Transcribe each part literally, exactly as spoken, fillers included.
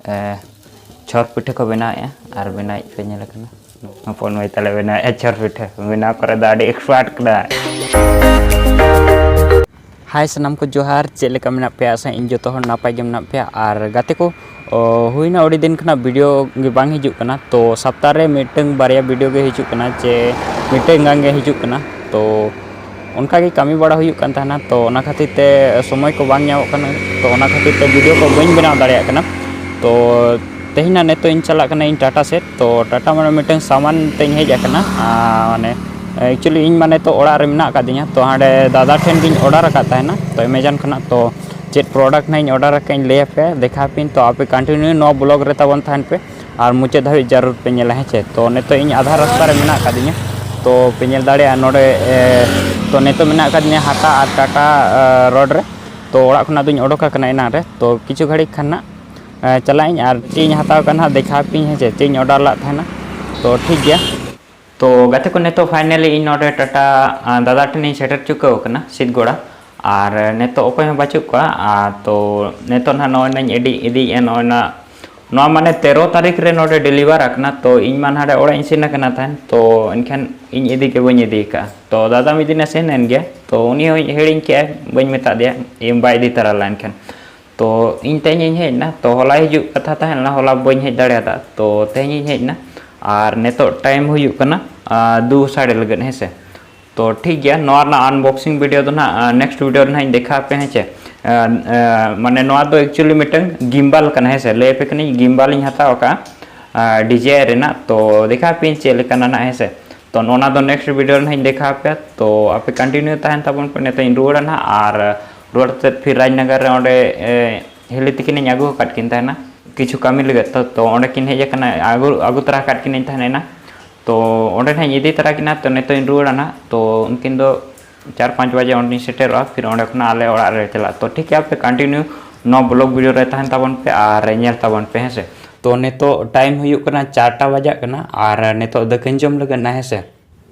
ᱮ, ᱪᱷᱚᱨ ᱯᱤᱴᱷᱟᱹ ᱠᱚ ᱵᱮᱱᱟᱣᱮᱫᱼᱟ ᱟᱨ ᱵᱮᱱᱟᱣᱤᱡ ᱯᱮ ᱧᱮᱞ ᱠᱟᱱᱟ᱾ ᱦᱚᱯᱚᱱ ᱢᱟᱹᱭ ᱛᱟᱞᱮ ᱵᱮᱱᱟᱣᱮᱫᱼᱟ ᱪᱷᱚᱨ ᱯᱤᱴᱷᱟᱹ, ᱵᱮᱱᱟᱣ ᱠᱚᱨᱮ ᱫᱚ ᱟᱹᱰᱤ expert ᱠᱟᱱᱟᱭ᱾ ᱦᱟᱭ ᱥᱟᱱᱟᱢ ᱠᱚ ᱡᱚᱦᱟᱨ, ᱪᱮᱫ ᱞᱮᱠᱟ ᱢᱮᱱᱟᱜ ᱯᱮᱭᱟ? ᱟᱥᱟ ᱤᱧ ᱡᱚᱛᱚ ᱦᱚᱲ ᱱᱟᱯᱟᱭ ᱜᱮ ᱢᱮᱱᱟᱜ ᱯᱮᱭᱟ᱾ ᱟᱨ ᱜᱟᱛᱮ ᱠᱚ, ᱚ, ᱦᱩᱭᱱᱟ ᱟᱹᱰᱤ ᱫᱤᱱ ᱠᱷᱚᱱᱟᱜ video ᱜᱮ ᱵᱟᱝ ᱦᱤᱡᱩᱜ ᱠᱟᱱᱟ, ᱛᱚ ᱥᱚᱯᱛᱟ ᱨᱮ ᱢᱤᱫᱴᱟᱝ ᱵᱟᱨᱭᱟ video ᱜᱮ ᱦᱤᱡᱩᱜ ᱠᱟᱱᱟ, ᱪᱮ ᱢᱤᱫᱴᱟᱝ ᱜᱟᱱ ᱜᱮ ᱦᱤᱡᱩᱜ ᱠᱟᱱᱟ᱾ ᱛᱚ ᱚᱱᱠᱟ ᱜᱮ ᱠᱟᱹᱢᱤ ᱵᱟᱲᱟ ᱦᱩᱭᱩᱜ ᱠᱟᱱ ᱛᱟᱦᱮᱱᱟ, ᱛᱚ ᱚᱱᱟ ᱠᱷᱟᱹᱛᱤᱨ ᱛᱮ ᱥᱚᱢᱚᱭ ᱠᱚ ᱵᱟᱝ ᱧᱟᱢᱚᱜ ᱠᱟᱱᱟ, ᱛᱚ ᱚᱱᱟ ᱠᱷᱟᱹᱛᱤᱨ ᱛᱮ video ᱠᱚ ᱵᱟᱹᱧ ᱵᱮᱱᱟᱣ ᱫᱟᱲᱮᱭᱟᱜ ᱠᱟᱱᱟ᱾ ᱛᱚ ᱛᱮᱦᱮᱧ ᱱᱟᱜ ᱱᱤᱛᱚᱜ ᱤᱧ ᱪᱟᱞᱟᱜ ᱠᱟᱱᱟ ᱤᱧ ᱴᱟᱴᱟ ᱥᱮᱫ, ᱛᱚ ᱴᱟᱴᱟ ᱢᱟᱱᱮ ᱢᱤᱫᱴᱟᱝ ᱥᱟᱢᱟᱱ ᱛᱮᱧ ᱦᱮᱡ ᱟᱠᱟᱱᱟ᱾ ᱟᱨ ᱢᱟᱱᱮ actually ᱤᱧ ᱢᱟ ᱱᱤᱛᱚᱜ ᱚᱲᱟᱜ ᱨᱮ ᱢᱮᱱᱟᱜ ᱟᱠᱟᱫᱤᱧᱟ, ᱛᱚ ᱦᱟᱸᱰᱮ ᱫᱟᱫᱟ ᱴᱷᱮᱱ ᱜᱤᱧ order ᱟᱠᱟᱫ ᱛᱟᱦᱮᱱᱟ, ᱛᱚ Amazon ᱠᱷᱚᱱᱟᱜ᱾ ᱛᱚ ᱪᱮᱫ product ᱱᱟᱜ ᱤᱧ order ᱟᱠᱟᱫ ᱤᱧ ᱞᱟᱹᱭ ᱟᱯᱮᱭᱟ, ᱫᱮᱠᱷᱟᱣ ᱟᱯᱮᱭᱟᱹᱧ᱾ ᱛᱚ ᱟᱯᱮ continue ᱱᱚᱣᱟ vlog ᱨᱮ ᱛᱟᱵᱚᱱ ᱛᱟᱦᱮᱱ ᱯᱮ ᱟᱨ ᱢᱩᱪᱟᱹᱫ ᱫᱷᱟᱹᱵᱤᱡ ᱡᱟᱹᱨᱩᱲ ᱯᱮ ᱧᱮᱞᱟ, ᱦᱮᱸ ᱪᱮ᱾ ᱛᱚ ᱱᱤᱛᱚᱜ ᱤᱧ ᱟᱫᱷᱟ ᱨᱟᱥᱛᱟ ᱨᱮ ᱢᱮᱱᱟᱜ ᱟᱠᱟᱫᱤᱧᱟ, ᱛᱚ ᱯᱮ ᱧᱮᱞ ᱫᱟᱲᱮᱭᱟᱜᱼᱟ ᱱᱚᱰᱮ, ᱮ, ᱛᱚ ᱱᱤᱛᱚᱜ ᱢᱮᱱᱟᱜ ᱟᱠᱟᱫᱤᱧᱟ ᱦᱟᱴᱟ ᱟᱨ ᱴᱟᱴᱟ, ᱮ, road ᱨᱮ᱾ ᱛᱚ ᱚᱲᱟᱜ ᱠᱷᱚᱱᱟᱜ ᱫᱚᱧ ᱚᱰᱚᱠ ᱟᱠᱟᱱᱟ ᱮᱱᱟᱝ ᱨᱮ, ᱛᱚ ᱠᱤᱪᱷᱩ ᱜᱷᱟᱹᱲᱤᱡ ᱠᱷᱟᱱ ᱱᱟᱜ, ᱮ, ᱪᱟᱞᱟᱜ ᱟᱹᱧ ᱟᱨ ᱪᱮᱫ ᱤᱧ ᱦᱟᱛᱟᱣ ᱠᱟᱜᱼᱟ ᱱᱟᱜ ᱫᱮᱠᱷᱟᱣ ᱟᱯᱮᱭᱟᱹᱧ, ᱦᱮᱸ ᱪᱮ, ᱪᱮᱫ ᱤᱧ order ᱞᱟᱜ ᱛᱟᱦᱮᱱᱟ᱾ ᱛᱚ ᱴᱷᱤᱠ ᱜᱮᱭᱟ᱾ ᱛᱚ ᱜᱟᱛᱮ ᱠᱚ, ᱱᱤᱛᱚᱜ finally ᱤᱧ ᱱᱚᱰᱮ ᱴᱟᱴᱟ, ᱟ, ᱫᱟᱫᱟ ᱴᱷᱮᱱᱤᱧ ᱥᱮᱴᱮᱨ ᱪᱩᱠᱟᱹᱣ ᱟᱠᱟᱱᱟ ᱥᱤᱫᱽᱜᱚᱲᱟ᱾ ᱟᱨ ᱱᱤᱛᱚᱜ ᱚᱠᱚᱭ ᱦᱚᱸ ᱵᱟᱹᱪᱩᱜ ᱠᱚᱣᱟ᱾ ᱟᱨ ᱛᱚ ᱱᱤᱛᱚᱜ ᱱᱟᱦᱟᱜ ᱱᱚᱜᱼᱚᱭ ᱱᱟᱧ ᱤᱫᱤ, ᱤᱫᱤᱭᱮᱫᱼᱟ ᱱᱚᱜᱼᱚᱭ ᱱᱟ, ᱱᱚᱣᱟ ᱢᱟᱱᱮ ᱛᱮᱨᱚ ᱛᱟᱹᱨᱤᱠᱷ ᱨᱮ ᱱᱚᱰᱮ deliver ᱟᱠᱟᱱᱟ᱾ ᱛᱚ ᱤᱧ ᱢᱟ ᱱᱟᱰᱮ ᱚᱲᱟᱜ ᱤᱧ ᱥᱮᱱ ᱟᱠᱟᱱᱟ ᱛᱟᱦᱮᱸᱫ, ᱛᱚ ᱮᱱᱠᱷᱟᱱ ᱤᱧ ᱤᱫᱤ ᱜᱮ ᱵᱟᱹᱧ ᱤᱫᱤ ᱟᱠᱟᱫᱼᱟ᱾ ᱛᱚ ᱫᱟᱫᱟ ᱢᱤᱫ ᱫᱤᱱᱮ ᱥᱮᱱ ᱮᱱ ᱜᱮᱭᱟ, ᱛᱚ ᱩᱱᱤ ᱦᱚᱸ ᱦᱤᱲᱤᱧ ᱠᱮᱜᱼᱟᱭ, ᱵᱟᱹᱧ ᱢᱮᱛᱟ ᱫᱮᱭᱟ, ᱤᱧ ᱵᱟᱭ ᱤᱫᱤ ᱛᱟᱨᱟ ᱞᱮᱱ ᱠᱷᱟᱱ᱾ ᱛᱚ ᱤᱧ ᱛᱮᱦᱮᱧ ᱤᱧ ᱦᱮᱡ ᱮᱱᱟ, ᱛᱚ ᱦᱚᱞᱟ ᱦᱤᱡᱩᱜ ᱠᱟᱛᱷᱟ ᱛᱟᱦᱮᱸ ᱞᱮᱱᱟ, ᱦᱚᱞᱟ ᱵᱟᱹᱧ ᱦᱮᱡ ᱫᱟᱲᱮᱭᱟᱫᱟ᱾ ᱛᱚ ᱛᱮᱦᱮᱧ ᱤᱧ ᱦᱮᱡ ᱮᱱᱟ ᱟᱨ ᱱᱤᱛᱚᱜ time ᱦᱩᱭᱩᱜ ᱠᱟᱱᱟ, ᱟ, ᱫᱩ ᱥᱟᱲᱮ ᱞᱟᱹᱜᱤᱫ, ᱦᱮᱸ ᱥᱮ᱾ ᱛᱚ ᱴᱷᱤᱠ ᱜᱮᱭᱟ, ᱱᱚᱣᱟ ᱨᱮᱱᱟᱜ unboxing video ᱫᱚ ᱱᱟᱦᱟᱜ, ᱟ, next video ᱨᱮ ᱱᱟᱦᱟᱜ ᱤᱧ ᱫᱮᱠᱷᱟᱣ ᱟᱯᱮᱭᱟ, ᱦᱮᱸ ᱪᱮ᱾ ᱟ, ᱟ, ᱢᱟᱱᱮ ᱱᱚᱣᱟ ᱫᱚ actually ᱢᱤᱫᱴᱟᱝ gimbal ᱠᱟᱱᱟ, ᱦᱮᱸ ᱥᱮ᱾ ᱞᱟᱹᱭ ᱟᱯᱮ ᱠᱟᱹᱱᱟᱹᱧ, gimbal ᱤᱧ ᱦᱟᱛᱟᱣ ᱟᱠᱟᱫᱼᱟ, ᱟ, D J I ᱨᱮᱱᱟᱜ᱾ ᱛᱚ ᱫᱮᱠᱷᱟᱣ ᱟᱯᱮᱭᱟᱹᱧ ᱪᱮᱫ ᱞᱮᱠᱟᱱᱟ ᱱᱟᱦᱟᱜ, ᱦᱮᱸ ᱥᱮ᱾ ᱛᱚ ᱱᱚᱣᱟ ᱫᱚ next video ᱨᱮ ᱱᱟᱦᱟᱜ ᱤᱧ ᱫᱮᱠᱷᱟᱣ ᱟᱯᱮᱭᱟ᱾ ᱛᱚ ᱟᱯᱮ continue ᱛᱟᱦᱮᱱ ᱛᱟᱵᱚᱱ ᱯᱮ᱾ ᱱᱤᱛᱚᱜ ᱤᱧ ᱨᱩᱣᱟᱹᱲᱟ ᱱᱟᱦᱟᱜ, ᱟᱨ ᱨᱩᱣᱟᱹᱲ ᱠᱟᱛᱮ ᱯᱷᱤᱨ ᱨᱟᱡᱽᱱᱚᱜᱚᱨ ᱨᱮ ᱚᱸᱰᱮ, ᱮ, ᱦᱤᱞᱤ ᱛᱤᱠᱤᱱᱤᱧ ᱟᱹᱜᱩ ᱟᱠᱟᱫ ᱠᱤᱱ ᱛᱟᱦᱮᱱᱟ, ᱠᱤᱪᱷᱩ ᱠᱟᱹᱢᱤ ᱞᱟᱹᱜᱤᱫ᱾ ᱛᱚ, ᱛᱚ ᱚᱸᱰᱮ ᱠᱤᱱ ᱦᱮᱡ ᱟᱠᱟᱱᱟ, ᱟᱹᱜᱩ, ᱟᱹᱜᱩ ᱛᱚᱨᱟ ᱟᱠᱟᱫ ᱠᱤᱱᱟᱹᱧ ᱛᱟᱦᱮᱱᱟ ᱮᱱᱟ᱾ ᱛᱚ ᱚᱸᱰᱮ ᱱᱟᱦᱟᱜ ᱤᱧ ᱤᱫᱤ ᱛᱚᱨᱟ ᱠᱤᱱᱟ᱾ ᱛᱚ ᱱᱤᱛᱚᱜ ᱤᱧ ᱨᱩᱣᱟᱹᱲᱟ ᱱᱟᱦᱟᱜ᱾ ᱛᱚ ᱩᱱᱠᱤᱱ ᱫᱚ ᱪᱟᱨ ᱯᱟᱸᱪ ᱵᱟᱡᱮ ᱚᱸᱰᱮᱧ ᱥᱮᱴᱮᱨᱚᱜᱼᱟ᱾ ᱯᱷᱤᱨ ᱚᱸᱰᱮ ᱠᱷᱚᱱᱟᱜ ᱟᱞᱮ ᱚᱲᱟᱜ ᱨᱮ ᱪᱟᱞᱟᱜ᱾ ᱛᱚ ᱴᱷᱤᱠ ᱜᱮᱭᱟ, ᱟᱯᱮ continue ᱱᱚᱣᱟ vlog video ᱨᱮ ᱛᱟᱦᱮᱱ ᱛᱟᱵᱚᱱ ᱯᱮ ᱟᱨ ᱧᱮᱞ ᱛᱟᱵᱚᱱ ᱯᱮ, ᱦᱮᱸ ᱥᱮ᱾ ᱛᱚ ᱱᱤᱛᱚᱜ time ᱦᱩᱭᱩᱜ ᱠᱟᱱᱟ ᱪᱟᱨᱴᱟ ᱵᱟᱡᱟᱜ ᱠᱟᱱᱟ ᱟᱨ ᱱᱤᱛᱚᱜ ᱫᱟᱹᱠᱟᱹᱧ ᱡᱚᱢ ᱞᱟᱹᱜᱤᱫ ᱱᱟ, ᱦᱮᱸ ᱥᱮ᱾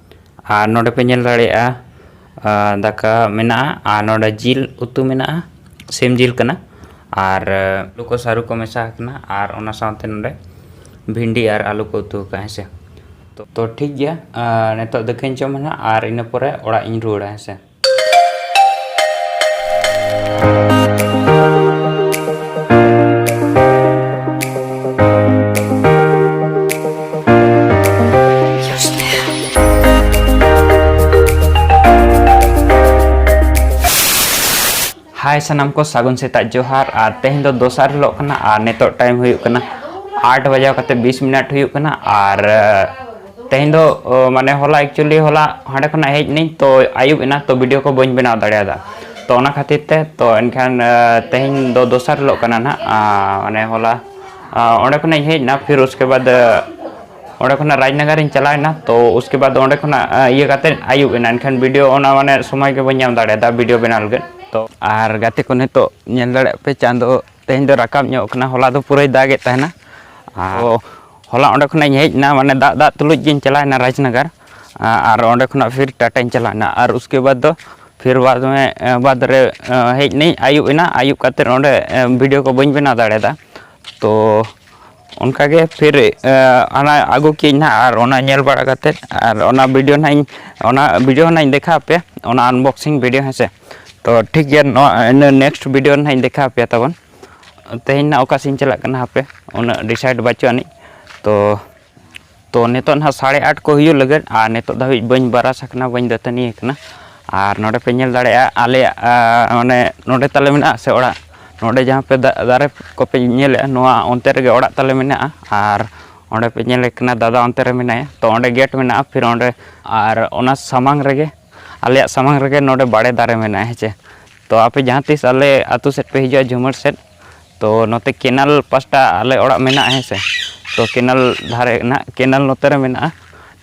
ᱟᱨ ᱱᱚᱰᱮ ᱯᱮ ᱧᱮᱞ ᱫᱟᱲᱮᱭᱟᱜᱼᱟ, ᱟ, ᱫᱟᱠᱟ ᱢᱮᱱᱟᱜᱼᱟ ᱟᱨ ᱱᱚᱰᱮ ᱡᱤᱞ ᱩᱛᱩ ᱢᱮᱱᱟᱜᱼᱟ, ᱥᱤᱢ ᱡᱤᱞ ᱠᱟᱱᱟ᱾ ᱟᱨ ᱟᱹᱞᱩ ᱠᱚ ᱥᱟᱹᱨᱩ ᱠᱚ ᱢᱮᱥᱟ ᱟᱠᱟᱱᱟ, ᱟᱨ ᱚᱱᱟ ᱥᱟᱶᱛᱮ ᱱᱚᱰᱮ ᱵᱷᱤᱱᱰᱤ ᱟᱨ ᱟᱹᱞᱩ ᱠᱚ ᱩᱛᱩ ᱟᱠᱟᱫᱼᱟ, ᱦᱮᱸ ᱥᱮ᱾ ᱛᱚ, ᱛᱚ ᱴᱷᱤᱠ ᱜᱮᱭᱟ, ᱟᱨ ᱱᱤᱛᱚᱜ ᱫᱟᱹᱠᱟᱹᱧ ᱡᱚᱢᱟ ᱱᱟᱦᱟᱜ, ᱟᱨ ᱤᱱᱟᱹ ᱯᱚᱨᱮ ᱚᱲᱟᱜ ᱤᱧ ᱨᱩᱣᱟᱹᱲᱟ, ᱦᱮᱸ ᱥᱮ᱾ ᱦᱟᱭ ᱥᱟᱱᱟᱢ ᱠᱚ, ᱥᱟᱹᱜᱩᱱ ᱥᱮᱛᱟᱜ ᱡᱚᱦᱟᱨ᱾ ᱟᱨ ᱛᱮᱦᱮᱧ ᱫᱚ ᱫᱚᱥᱟᱨ ᱦᱤᱞᱳᱜ ᱠᱟᱱᱟ, ᱟᱨ ᱱᱤᱛᱚᱜ ᱴᱟᱭᱤᱢ ᱦᱩᱭᱩᱜ ᱠᱟᱱᱟ ᱟᱴ ᱵᱟᱡᱟᱣ ᱠᱟᱛᱮ ᱵᱤᱥ ᱢᱤᱱᱤᱴ ᱦᱩᱭᱩᱜ ᱠᱟᱱᱟ᱾ ᱟᱨ ᱛᱮᱦᱮᱧ ᱫᱚ, ᱚ, ᱢᱟᱱᱮ, ᱦᱚᱞᱟ, actually, ᱦᱚᱞᱟ ᱦᱟᱸᱰᱮ ᱠᱷᱚᱱᱟᱜ ᱦᱮᱡ ᱱᱟᱹᱧ, ᱛᱚ ᱟᱹᱭᱩᱵ ᱮᱱᱟ, ᱛᱚ ᱵᱷᱤᱰᱤᱭᱳ ᱠᱚ ᱵᱟᱹᱧ ᱵᱮᱱᱟᱣ ᱫᱟᱲᱮᱭᱟᱫᱟ᱾ ᱛᱚ ᱚᱱᱟ ᱠᱷᱟᱹᱛᱤᱨ ᱛᱮ, ᱛᱚ ᱮᱱᱠᱷᱟᱱ, ᱟ, ᱛᱮᱦᱮᱧ ᱫᱚ ᱫᱚᱥᱟᱨ ᱦᱤᱞᱳᱜ ᱠᱟᱱᱟ ᱱᱟᱦᱟᱜ, ᱟ, ᱢᱟᱱᱮ, ᱦᱚᱞᱟ, ᱟ, ᱚᱸᱰᱮ ᱠᱷᱚᱱᱟᱜ ᱤᱧ ᱦᱮᱡ ᱮᱱᱟ, ᱯᱷᱤᱨ ᱩᱥᱠᱮ ᱵᱟᱫᱽ, ᱟ, ᱚᱸᱰᱮ ᱠᱷᱚᱱᱟᱜ ᱨᱟᱡᱽᱱᱟᱜᱟᱨ ᱤᱧ ᱪᱟᱞᱟᱣ ᱮᱱᱟ᱾ ᱛᱚ ᱩᱥᱠᱮ ᱵᱟᱫᱽ ᱚᱸᱰᱮ ᱠᱷᱚᱱᱟᱜ, ᱟ, ᱤᱭᱟᱹ ᱠᱟᱛᱮ ᱟᱹᱭᱩᱵ ᱮᱱᱟ, ᱮᱱᱠᱷᱟᱱ ᱵᱷᱤᱰᱤᱭᱳ ᱚᱱᱟ, ᱢᱟᱱᱮ, ᱥᱚᱢᱚᱭ ᱜᱮ ᱵᱟᱹᱧ ᱧᱟᱢ ᱫᱟᱲᱮᱭᱟᱫᱟ ᱵᱷᱤᱰᱤᱭᱳ ᱵᱮᱱᱟᱣ ᱞᱟᱹᱜᱤᱫ᱾ ᱛᱚ ᱟᱨ ᱜᱟᱛᱮ ᱠᱚ, ᱱᱤᱛᱚᱜ ᱧᱮᱞ ᱫᱟᱲᱮᱭᱟᱜ ᱯᱮ, ᱪᱟᱸᱫᱚ ᱛᱮᱦᱮᱧ ᱫᱚ ᱨᱟᱠᱟᱵ ᱧᱚᱜ ᱠᱟᱱᱟ, ᱦᱚᱞᱟ ᱫᱚ ᱯᱩᱨᱟᱹᱭ ᱫᱟᱜᱮᱫ ᱛᱟᱦᱮᱱᱟ᱾ ᱟᱨ ᱦᱚᱞᱟ ᱚᱸᱰᱮ ᱠᱷᱚᱱᱟᱜ ᱤᱧ ᱦᱮᱡ ᱮᱱᱟ, ᱢᱟᱱᱮ, ᱫᱟᱜ, ᱫᱟᱜ ᱛᱩᱞᱩᱡ ᱜᱤᱧ ᱪᱟᱞᱟᱣ ᱮᱱᱟ ᱨᱟᱡᱽᱱᱟᱜᱟᱨ, ᱟ-, ᱟᱨ ᱚᱸᱰᱮ ᱠᱷᱚᱱᱟᱜ ᱯᱷᱤᱨ ᱴᱟᱴᱟᱧ ᱪᱟᱞᱟᱣ ᱮᱱᱟ᱾ ᱟᱨ ᱩᱥᱠᱮ ᱵᱟᱫᱽ ᱫᱚ ᱯᱷᱤᱨ ᱵᱟᱫᱽ ᱢᱮ, ᱮ, ᱵᱟᱫᱽ ᱨᱮ, ᱮ, ᱦᱮᱡ ᱮᱱᱟᱹᱧ, ᱟᱹᱭᱩᱵ ᱮᱱᱟ, ᱟᱹᱭᱩᱵ ᱠᱟᱛᱮᱫ ᱚᱸᱰᱮ, ᱮ, ᱵᱷᱤᱰᱤᱭᱳ ᱠᱚ ᱵᱟᱹᱧ ᱵᱮᱱᱟᱣ ᱫᱟᱲᱮᱭᱟᱫᱟ᱾ ᱛᱚ ᱚᱱᱠᱟᱜᱮ ᱯᱷᱤᱨ, ᱮ, ᱚᱱᱟ ᱟᱹᱜᱩ ᱠᱮᱫᱟᱹᱧ ᱱᱟᱦᱟᱜ, ᱟᱨ ᱚᱱᱟ ᱧᱮᱞ ᱵᱟᱲᱟ ᱠᱟᱛᱮᱫ, ᱟᱨ ᱚᱱᱟ ᱵᱷᱤᱰᱤᱭᱳ ᱱᱟᱦᱟᱜ ᱤᱧ, ᱚᱱᱟ ᱵᱷᱤᱰᱤᱭᱳ ᱦᱚᱸ ᱱᱟᱦᱟᱜ ᱤᱧ ᱫᱮᱠᱷᱟᱣ ᱟᱯᱮᱭᱟ, ᱚᱱᱟ ᱟᱱᱵᱚᱠᱥᱤᱝ ᱵᱷᱤᱰᱤᱭᱳ, ᱦᱮᱸ ᱥᱮ᱾ ᱛᱚ ᱴᱷᱤᱠ ᱜᱮᱭᱟ, ᱱᱚᱣᱟ ᱤᱱᱟᱹ ᱱᱮᱠᱥᱴ ᱵᱷᱤᱰᱤᱭᱳ ᱱᱟᱦᱟᱜ ᱤᱧ ᱫᱮᱠᱷᱟᱣ ᱟᱯᱮᱭᱟ ᱛᱟᱵᱚᱱ᱾ ᱛᱮᱦᱮᱧ ᱱᱟᱦᱟᱜ ᱚᱠᱟ ᱥᱮᱫ ᱤᱧ ᱪᱟᱞᱟᱜ ᱠᱟᱱᱟ, ᱦᱟᱯᱮ, ᱩᱱᱟᱹᱜ ᱰᱤᱥᱟᱭᱤᱰ ᱵᱟᱹᱪᱩᱜ ᱟᱹᱱᱤᱡ᱾ ᱛᱚ ᱛᱚ ᱱᱤᱛᱚᱜ ᱱᱟᱦᱟᱜ ᱥᱟᱲᱮ ᱟᱴ ᱠᱚ ᱦᱩᱭᱩᱜ ᱞᱟᱹᱜᱤᱫ, ᱟᱨ ᱱᱤᱛᱚᱜ ᱫᱷᱟᱹᱵᱤᱡ ᱵᱟᱹᱧ ᱵᱟᱨᱟᱥ ᱟᱠᱟᱱᱟ, ᱵᱟᱹᱧ ᱫᱟᱹᱛᱟᱹᱱᱤ ᱟᱠᱟᱱᱟ᱾ ᱟᱨ ᱱᱚᱰᱮ ᱯᱮ ᱧᱮᱞ ᱫᱟᱲᱮᱭᱟᱜᱼᱟ, ᱟᱞᱮᱭᱟᱜ, ᱟ, ᱢᱟᱱᱮ, ᱱᱚᱰᱮ ᱛᱟᱞᱮ ᱢᱮᱱᱟᱜᱼᱟ ᱥᱮ ᱚᱲᱟᱜ, ᱱᱚᱰᱮ ᱡᱟᱦᱟᱸ ᱯᱮ ᱫᱟ-, ᱫᱟᱨᱮ ᱠᱚᱯᱮ ᱧᱮᱞᱮᱫᱼᱟ, ᱱᱚᱣᱟ ᱚᱱᱛᱮ ᱨᱮᱜᱮ ᱚᱲᱟᱜ ᱛᱟᱞᱮ ᱢᱮᱱᱟᱜᱼᱟ᱾ ᱟᱨ ᱚᱸᱰᱮ ᱯᱮ ᱧᱮᱞᱮ ᱠᱟᱱᱟ, ᱫᱟᱫᱟ ᱚᱱᱛᱮ ᱨᱮ ᱢᱮᱱᱟᱭᱟ, ᱛᱚ ᱚᱸᱰᱮ ᱜᱮᱴ ᱢᱮᱱᱟᱜᱼᱟ᱾ ᱯᱷᱤᱨ ᱚᱸᱰᱮ, ᱟᱨ ᱚᱱᱟ ᱥᱟᱢᱟᱝ ᱨᱮᱜᱮ, ᱟᱞᱮᱭᱟᱜ ᱥᱟᱢᱟᱝ ᱨᱮᱜᱮ ᱱᱚᱰᱮ ᱵᱟᱲᱮ ᱫᱟᱨᱮ ᱢᱮᱱᱟᱜᱼᱟ, ᱦᱮᱸ ᱪᱮ᱾ ᱛᱚ ᱟᱯᱮ ᱡᱟᱦᱟᱸ ᱛᱤᱥ ᱟᱞᱮ ᱟᱹᱛᱩ ᱥᱮᱫ ᱯᱮ ᱦᱤᱡᱩᱜᱼᱟ, ᱡᱷᱩᱢᱟᱹᱨ ᱥᱮᱫ, ᱛᱚ ᱱᱚᱛᱮ ᱠᱮᱱᱟᱞ ᱯᱟᱥᱴᱟ ᱟᱞᱮ ᱚᱲᱟᱜ ᱢᱮᱱᱟᱜᱼᱟ, ᱦᱮᱸ ᱥᱮ᱾ ᱛᱚ ᱠᱮᱱᱟᱞ ᱫᱷᱟᱨᱮ ᱱᱟᱦᱟᱜ, ᱠᱮᱱᱟᱞ ᱱᱚᱛᱮ ᱨᱮ ᱢᱮᱱᱟᱜᱼᱟ᱾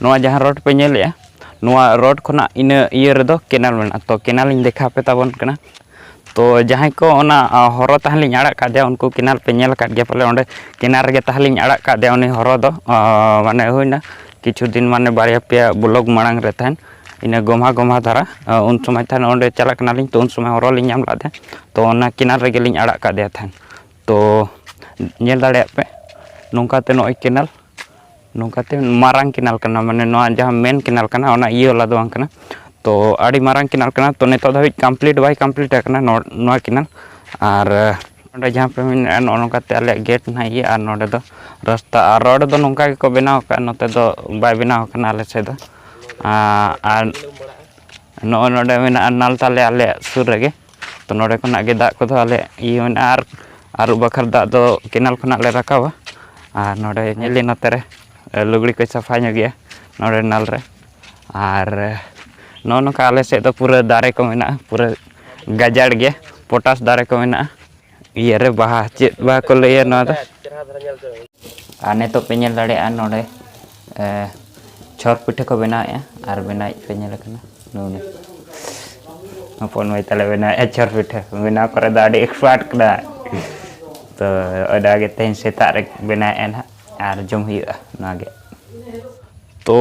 ᱱᱚᱣᱟ ᱡᱟᱦᱟᱸ ᱨᱳᱰ ᱯᱮ ᱧᱮᱞᱮᱜᱼᱟ, ᱱᱚᱣᱟ ᱨᱳᱰ ᱠᱷᱚᱱᱟᱜ ᱤᱱᱟᱹ ᱤᱭᱟᱹ ᱨᱮᱫᱚ ᱠᱮᱱᱟᱞ ᱢᱮᱱᱟᱜᱼᱟ᱾ ᱛᱚ ᱠᱮᱱᱟᱞ ᱤᱧ ᱫᱮᱠᱷᱟᱣ ᱯᱮ ᱛᱟᱵᱚᱱ ᱠᱟᱱᱟ᱾ ᱛᱚ ᱡᱟᱦᱟᱸᱭ ᱠᱚ ᱚᱱᱟ, ᱟ, ᱦᱚᱨᱚ ᱛᱟᱦᱮᱸ ᱞᱤᱧ ᱟᱲᱟᱜ ᱠᱟᱫ ᱫᱮᱭᱟ, ᱩᱱᱠᱩ ᱠᱮᱱᱟᱞ ᱯᱮ ᱧᱮᱞ ᱟᱠᱟᱫ ᱜᱮᱭᱟ ᱯᱟᱞᱮ, ᱚᱸᱰᱮ ᱠᱮᱱᱟᱞ ᱨᱮᱜᱮ ᱛᱟᱦᱮᱸ ᱞᱤᱧ ᱟᱲᱟᱜ ᱠᱟᱫ ᱫᱮᱭᱟ ᱩᱱᱤ ᱦᱚᱨᱚ ᱫᱚ, ᱟ, ᱢᱟᱱᱮ ᱦᱩᱭᱱᱟ ᱠᱤᱪᱷᱩ ᱫᱤᱱ, ᱢᱟᱱᱮ ᱵᱟᱨᱭᱟ ᱯᱮᱭᱟ ᱵᱞᱚᱜ ᱢᱟᱲᱟᱝ ᱨᱮ ᱛᱟᱦᱮᱱ᱾ ᱤᱱᱟᱹ ᱜᱚᱢᱦᱟ ᱜᱚᱢᱦᱟ ᱫᱷᱟᱨᱟ᱾ ᱟᱨ ᱩᱱ ᱥᱚᱢᱚᱭ ᱛᱟᱦᱮᱱ ᱚᱸᱰᱮ ᱪᱟᱞᱟᱜ ᱠᱟᱱᱟᱞᱤᱧ, ᱛᱚ ᱩᱱ ᱥᱚᱢᱚᱭ ᱦᱚᱨᱚ ᱞᱤᱧ ᱧᱟᱢ ᱞᱮᱫ ᱛᱟᱦᱮᱸᱫ, ᱛᱚ ᱚᱱᱟ ᱠᱮᱱᱟᱞ ᱨᱮᱜᱮ ᱞᱤᱧ ᱟᱲᱟᱜ ᱠᱟᱫᱮᱭᱟ ᱛᱟᱦᱮᱸᱫ᱾ ᱛᱚ ᱧᱮᱞ ᱫᱟᱲᱮᱭᱟᱜ ᱯᱮ, ᱱᱚᱝᱠᱟᱛᱮ ᱱᱚᱜᱼᱚᱭ ᱠᱮᱱᱟᱞ, ᱱᱚᱝᱠᱟᱛᱮ ᱢᱟᱨᱟᱝ ᱠᱮᱱᱟᱞ ᱠᱟᱱᱟ, ᱢᱟᱱᱮ ᱱᱚᱣᱟ ᱡᱟᱦᱟᱸ ᱢᱮᱱ ᱠᱮᱱᱟᱞ ᱠᱟᱱᱟ, ᱚᱱᱟ ᱤᱭᱟᱹ ᱵᱟᱞᱟ ᱫᱚ ᱵᱟᱝ ᱠᱟᱱᱟ᱾ ᱛᱚ ᱟᱹᱰᱤ ᱢᱟᱨᱟᱝ ᱠᱮᱱᱟᱞ ᱠᱟᱱᱟ, ᱛᱚ ᱱᱤᱛᱚᱜ ᱫᱷᱟᱹᱵᱤᱡ ᱠᱚᱢᱯᱞᱤᱴ ᱵᱟᱭ ᱠᱚᱢᱯᱞᱤᱴ ᱟᱠᱟᱱᱟ ᱱᱚ-, ᱱᱚᱣᱟ ᱠᱮᱱᱟᱞ᱾ ᱟᱨ ᱱᱚᱸᱰᱮ ᱡᱟᱦᱟᱸ ᱯᱮ ᱢᱮᱱᱮᱫᱼᱟ, ᱱᱚᱜᱼᱚ ᱱᱚᱝᱠᱟᱛᱮ ᱟᱞᱮᱭᱟᱜ ᱜᱮᱴ ᱱᱟᱦᱟᱜ ᱤᱭᱟᱹ, ᱟᱨ ᱱᱚᱸᱰᱮ ᱫᱚ ᱨᱟᱥᱛᱟ, ᱟᱨ ᱨᱳᱰ ᱫᱚ ᱱᱚᱝᱠᱟ ᱜᱮᱠᱚ ᱵᱮᱱᱟᱣ ᱟᱠᱟᱫᱼᱟ, ᱱᱚᱛᱮ ᱫᱚ ᱵᱟᱭ ᱵᱮᱱᱟᱣ ᱟᱠᱟᱱᱟ ᱟᱞᱮ ᱥᱮᱫ ᱫᱚ᱾ ᱟᱨ, ᱟᱨ ᱱᱚᱜᱼᱚᱭ ᱱᱚᱸᱰᱮ ᱢᱮᱱᱟᱜᱼᱟ ᱱᱟᱞ ᱛᱟᱞᱮ ᱟᱞᱮᱭᱟᱜ ᱥᱩᱨ ᱨᱮᱜᱮ, ᱛᱚ ᱱᱚᱸᱰᱮ ᱠᱷᱚᱱᱟᱜ ᱜᱮ ᱫᱟᱜ ᱠᱚᱫᱚ ᱟᱞᱮ ᱤᱭᱟᱹ ᱢᱮᱱᱟᱜᱼᱟ, ᱟᱨ ᱟᱹᱨᱩᱵ ᱵᱟᱠᱷᱨᱟ ᱫᱟᱜ ᱫᱚ ᱠᱮᱱᱟᱞ ᱠᱷᱚᱱᱟᱜ ᱞᱮ ᱨᱟᱠᱟᱵᱟ᱾ ᱟᱨ ᱱᱚᱸᱰᱮ ᱧᱮᱞ ᱞᱮ ᱱᱚᱛᱮ ᱨᱮ ᱞᱩᱜᱽᱲᱤ ᱠᱚ ᱥᱟᱯᱷᱟ ᱧᱚᱜ ᱜᱮᱭᱟ ᱱᱚᱸᱰᱮ ᱱᱟᱞ ᱨᱮ᱾ ᱟᱨ ᱱᱚᱜᱼᱚ ᱱᱚᱝᱠᱟ ᱟᱞᱮ ᱥᱮᱫ ᱫᱚ ᱯᱩᱨᱟᱹ ᱫᱟᱨᱮ ᱠᱚ ᱢᱮᱱᱟᱜᱼᱟ, ᱯᱩᱨᱟᱹ ᱜᱟᱡᱟᱲ ᱜᱮ, ᱯᱚᱴᱟᱥ ᱫᱟᱨᱮ ᱠᱚ ᱢᱮᱱᱟᱜᱼᱟ᱾ ᱤᱭᱟᱹ ᱨᱮ ᱵᱟᱦᱟ, ᱪᱮᱫ ᱵᱟᱦᱟ ᱠᱚ ᱞᱟᱹᱭᱟ ᱱᱚᱣᱟ ᱫᱚ? ᱟᱨ ᱱᱤᱛᱚᱜ ᱯᱮ ᱧᱮᱞ ᱫᱟᱲᱮᱭᱟᱜᱼᱟ ᱱᱚᱰᱮ, ᱮ, ᱪᱷᱚᱨ ᱯᱤᱴᱷᱟᱹ ᱠᱚ ᱵᱮᱱᱟᱣᱮᱫᱼᱟ, ᱟᱨ ᱵᱮᱱᱟᱣᱤᱡ ᱯᱮ ᱧᱮᱞ ᱠᱟᱱᱟ ᱱᱩᱭ᱾ ᱦᱚᱯᱚᱱ ᱢᱟᱹᱭ ᱛᱟᱞᱮ ᱵᱮᱱᱟᱣᱮᱫᱼᱟ ᱪᱷᱚᱨ ᱯᱤᱴᱷᱟᱹ, ᱵᱮᱱᱟᱣ ᱠᱚᱨᱮ ᱫᱚ ᱟᱹᱰᱤ expert ᱠᱟᱱᱟᱭ᱾ ᱛᱚ ᱚᱱᱟᱜᱮ ᱛᱮᱦᱮᱧ ᱥᱮᱛᱟᱜ ᱨᱮ ᱵᱮᱱᱟᱣᱮᱫᱼᱟ ᱱᱟᱦᱟᱜ, ᱟᱨ ᱡᱚᱢ ᱦᱩᱭᱩᱜᱼᱟ ᱱᱚᱣᱟ ᱜᱮ᱾ ᱛᱚ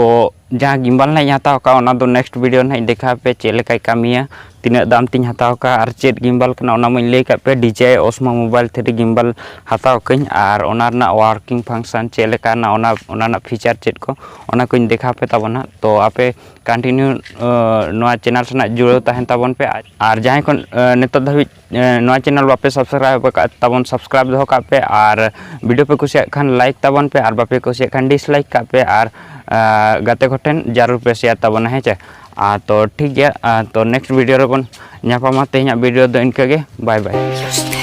ᱡᱟᱦᱟᱸ ᱜᱤᱢᱵᱟᱞ ᱱᱟᱦᱟᱜ ᱤᱧ ᱦᱟᱛᱟᱣ ᱠᱟᱜᱼᱟ, ᱚᱱᱟ ᱫᱚ next video ᱱᱟᱦᱟᱜ ᱤᱧ ᱫᱮᱠᱷᱟᱣ ᱟᱯᱮᱭᱟ ᱪᱮᱫ ᱞᱮᱠᱟᱭ ᱠᱟᱹᱢᱤᱭᱟ, ᱛᱤᱱᱟᱹᱜ ᱫᱟᱢ ᱛᱤᱧ ᱦᱟᱛᱟᱣ ᱠᱟᱜᱼᱟ ᱟᱨ ᱪᱮᱫ ᱜᱤᱢᱵᱟᱞ ᱠᱟᱱᱟ, ᱚᱱᱟ ᱢᱟᱧ ᱞᱟᱹᱭ ᱠᱟᱜ ᱯᱮ᱾ DJI Osmo Mobile three gimbal ᱦᱟᱛᱟᱣ ᱠᱟᱹᱧ, ᱟᱨ ᱚᱱᱟ ᱨᱮᱱᱟᱜ working function ᱪᱮᱫ ᱞᱮᱠᱟᱱᱟ, ᱚᱱᱟ, ᱚᱱᱟ ᱨᱮᱱᱟᱜ feature ᱪᱮᱫ ᱠᱚ, ᱚᱱᱟ ᱠᱚᱧ ᱫᱮᱠᱷᱟᱣ ᱯᱮ ᱛᱟᱵᱚᱱᱟ᱾ ᱛᱚ ᱟᱯᱮ continue, ᱟᱸ, ᱱᱚᱣᱟ channel ᱥᱟᱞᱟᱜ ᱡᱩᱲᱟᱹᱣ ᱛᱟᱦᱮᱱ ᱛᱟᱵᱚᱱ ᱯᱮ, ᱟᱨ, ᱟᱨ ᱡᱟᱦᱟᱸᱭ ᱠᱚ, ᱟᱸ, ᱱᱤᱛᱚᱜ ᱫᱷᱟᱹᱵᱤᱡ ᱮ, ᱱᱚᱣᱟ channel ᱵᱟᱯᱮ subscribe ᱟᱠᱟᱫ ᱛᱟᱵᱚᱱ, subscribe ᱫᱚᱦᱚ ᱠᱟᱜ ᱯᱮ, ᱟᱨ video ᱯᱮ ᱠᱩᱥᱤᱭᱟᱜ ᱠᱷᱟᱱ like ᱛᱟᱵᱚᱱ ᱯᱮ, ᱟᱨ ᱵᱟᱯᱮ ᱠᱩᱥᱤᱭᱟᱜ ᱠᱷᱟᱱ dislike ᱠᱟᱜ ᱯᱮ, ᱟᱨ, ᱟ, ᱜᱟᱛᱮ ᱠᱚᱴᱷᱮᱱ ᱡᱟᱹᱨᱩᱲ ᱯᱮ share ᱛᱟᱵᱚᱱᱟ, ᱦᱮᱸ ᱪᱮ? ᱟ, ᱛᱚ ᱴᱷᱤᱠ ᱜᱮᱭᱟ, ᱟ, ᱛᱚ next video ᱨᱮᱵᱚᱱ ᱧᱟᱯᱟᱢᱟ᱾ ᱛᱮᱦᱮᱧᱟᱜ video ᱫᱚ ᱤᱱᱠᱟᱹ ᱜᱮ, bye bye᱾